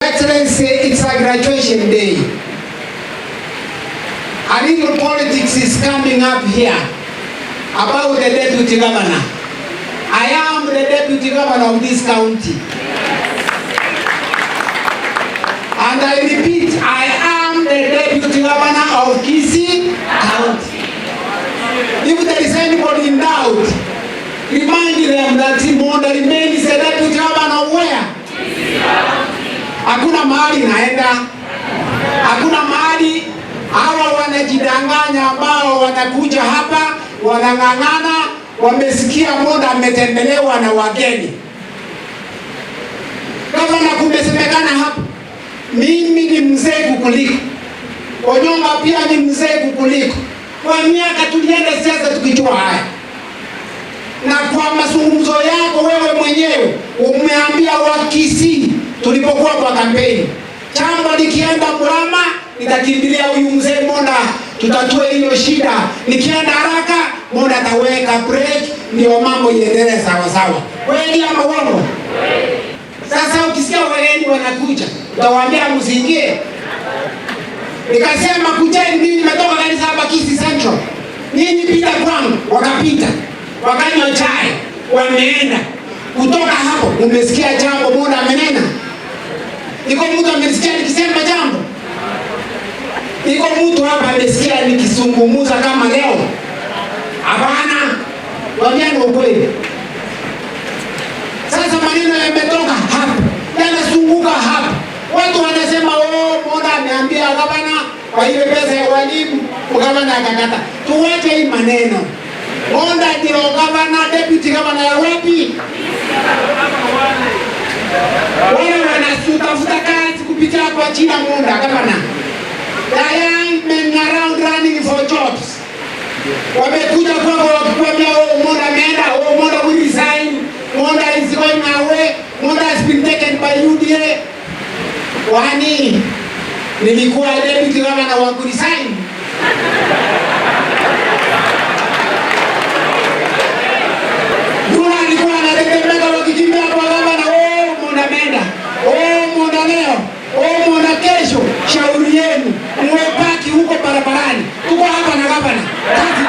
Excellency, it's a graduation day. A little politics is coming up here about the deputy governor. I am the deputy governor of this county. And I repeat, I am the deputy governor of Kisii County. If there is anybody in doubt, remind them that Monda remains the deputy governor of where? Hakuna mahali naenda, hakuna mahali. Hawa wanajidanganya ambao wanakuja hapa wanang'ang'ana, wamesikia Monda ametembelewa na wageni. Gavana, kumesemekana hapa, mimi ni mzee kukuliko, Onyonga pia ni mzee kukuliko. Kwa miaka tulienda siasa tukijua haya, na kwa mazungumzo yako wewe mwenyewe umeambia Wakisii tulipokuwa kwa kampeni, jambo likienda mrama nitakimbilia huyu mzee Monda, tutatue hiyo shida. Nikienda haraka Monda ataweka break, ndio mambo iendelee sawa sawa. Kweli ama uongo? Sasa ukisikia wageni wanakuja, utawaambia msiingie? Nikasema kujeni, mimi nimetoka kanisa hapa Kisii Central, nyinyi pita kwangu. Wakapita wakanywa chai, wameenda. Kutoka hapo umesikia jambo Monda amenena? Iko mtu amesikia nikisema jambo? Iko mtu hapa amesikia nikizungumza kama leo? Hapana, waambiane ukweli. Sasa maneno yametoka hapa yanazunguka hapa, watu wanasema oh, Monda ameambia gavana kwa ile pesa ya walimu, gavana akakata. Tuwache hii maneno. Monda ndio gavana, deputy gavana ya wapi? Wale wanatafuta kazi kupitia kwa jina Monda gavana. The young men around running for jobs. Wamekuja kwako wakikwambia, oh, Monda ameenda, oh, Monda will resign, Monda is going away, Monda has been taken by UDA. Kwani nilikuwa deputy governor wa kuresign? Yule alikuwa anatetemeka wakikimbia kwa gavana, oh, Monda ameenda, oh, Monda leo, oh, Monda kesho. Shauri yenu, muwepaki huko barabarani. Tuko hapa na gavana. Kazi.